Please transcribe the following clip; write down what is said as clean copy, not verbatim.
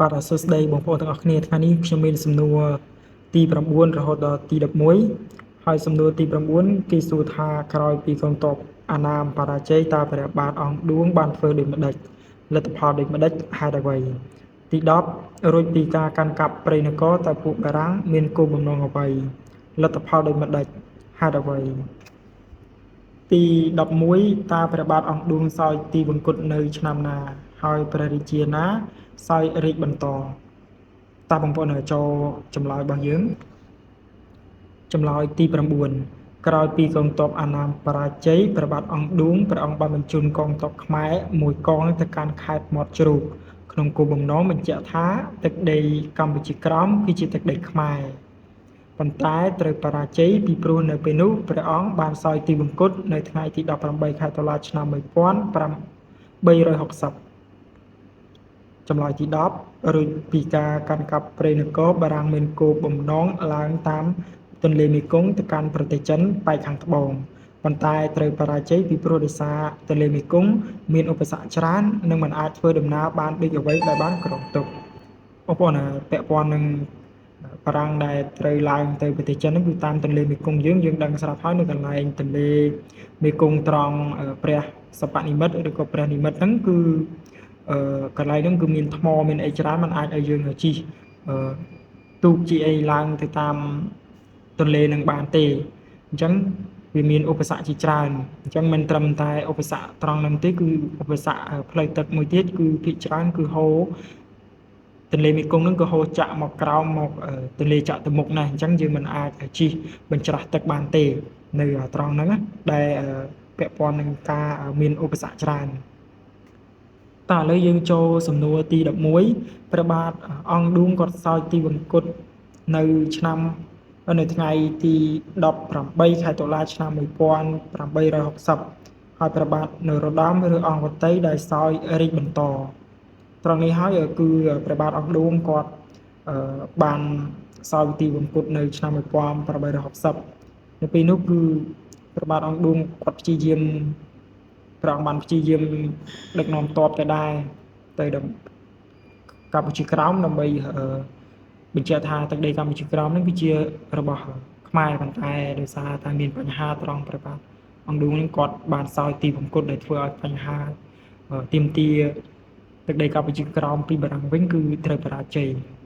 បាទសួស្តីបងប្អូនទាំងអស់គ្នាថ្ងៃនេះខ្ញុំមានសំណួរទី9រហូតដល់ទី11ហើយសំណួរទី9គេសួរថាក្រោយពីកងទ័ពអាណាមបរាជ័យតើព្រះបាទអង្គឌួងបានធ្វើដូចម្ដេចលទ្ធផលដូចម្ដេចហេតុអ្វីទី10រួចពីការកាន់កាប់ព្រៃនគរតើពួកបារាំងមានគោលបំណងអ្វីលទ្ធផលដូចម្ដេចហេតុអ្វីទី11តើព្រះបាទអង្គឌួងសោយទីវង្គតនៅឆ្នាំណាហើយព្រះរាជាណាសោយរាជបន្តតើបងប្អូនចូលចម្លើយរបស់យើងចម្លើយទី9ក្រោយពីកងទ័ពអាណាមបរាជ័យព្រះបាទអង្គឌួងព្រះអង្គបានបញ្ជូនកងទ័ពខ្មែរមួយកងទៅកាន់ខេត្តមាត់ជ្រូកក្នុងគោលបំណងបញ្ជាក់ថាទឹកដីកម្ពុជាក្រោមគឺជាទឹកដីខ្មែរប៉ុន្តែត្រូវបរាជ័យពីព្រោះនៅពេលនោះព្រះអង្គបានសោយទីវង្គតនៅថ្ងៃទី18ខែតុលាឆ្នាំ1360ចម្លើយទី10រួចពីការកាន់កាប់ព្រៃនគរបារាំងមានគោលបំណងឡើងតាមទន្លេមេគង្គទៅកាន់ប្រទេសចិនប៉ែកខាងត្បូងប៉ុន្តែត្រូវបរាជ័យពីព្រោះដោយសារទន្លេមេគង្គមានឧបសគ្គច្រើននិងមិនអាចធ្វើដំណើរបានដូចអ្វីដែលបានគ្រោងទុកបងប្អូនពាក់ព័ន្ធនឹងបារាំងដែលត្រូវឡើងទៅប្រទេសចិនហ្នឹងគឺតាមទន្លេមេគង្គយើងយើងដឹងស្រាប់ហើយនៅកន្លែងទន្លេមេគង្គត្រង់ព្រះសបនិមិត្តឬក៏ព្រះនិមិត្តហ្នឹងគឺកន្លែងហ្នឹងគឺមានថ្មមានអីច្រើនมันអាចឲ្យយើងជិះទូកជិះអីឡើងទៅតាមទន្លេនឹងបានទេអញ្ចឹងវាមានឧបសគ្គជាច្រើនអញ្ចឹងមិនត្រឹមតែឧបសគ្គត្រង់ហ្នឹងទេគឺឧបសគ្គផ្លូវទឹកមួយទៀតគឺភាគច្រើនគឺហូរទន្លេមេគង្គហ្នឹងក៏ហូរចាក់មកក្រោមមកទន្លេចាក់ទៅមុខដែរអញ្ចឹងយើងមិនអាចជិះបញ្ច្រាស់ទឹកបានទេនៅត្រង់ហ្នឹងដែលពាក់ព័ន្ធនឹងការមានឧបសគ្គច្រើនតើឥឡូវយើងចូលសំណួរទី11ព្រះបាទអង្គឌួងគាត់សោយទីវង្គតនៅឆ្នាំនៅថ្ងៃទី18ខែតុលាឆ្នាំ1860ហើយព្រះបាទនរោត្តមឬអង្គវតីដែលសោយរាជបន្តត្រង់នេះហើយគឺព្រះបាទអង្គឌួងគាត់បានសោយទីវង្គតនៅឆ្នាំ1860នៅពេលនោះគឺព្រះបាទអង្គឌួងគាត់ព្យាយាមព្រះអង្គបានព្យាយាមដឹកនាំទ័ពទៅដែរទៅកម្ពុជាក្រោមដើម្បីបញ្ជាក់ថាទឹកដីកម្ពុជាក្រោមនឹងគឺជារបស់ខ្មែរប៉ុន្តែដោយសារតែមានបញ្ហាត្រង់ព្រះបាទអង្គឌួងនឹងគាត់បានសោយទីវង្គតដែលធ្វើឲ្យបញ្ហាទាមទារទឹកដីកម្ពុជាក្រោមពីបារាំងវិញគឺត្រូវបរាជ័យ។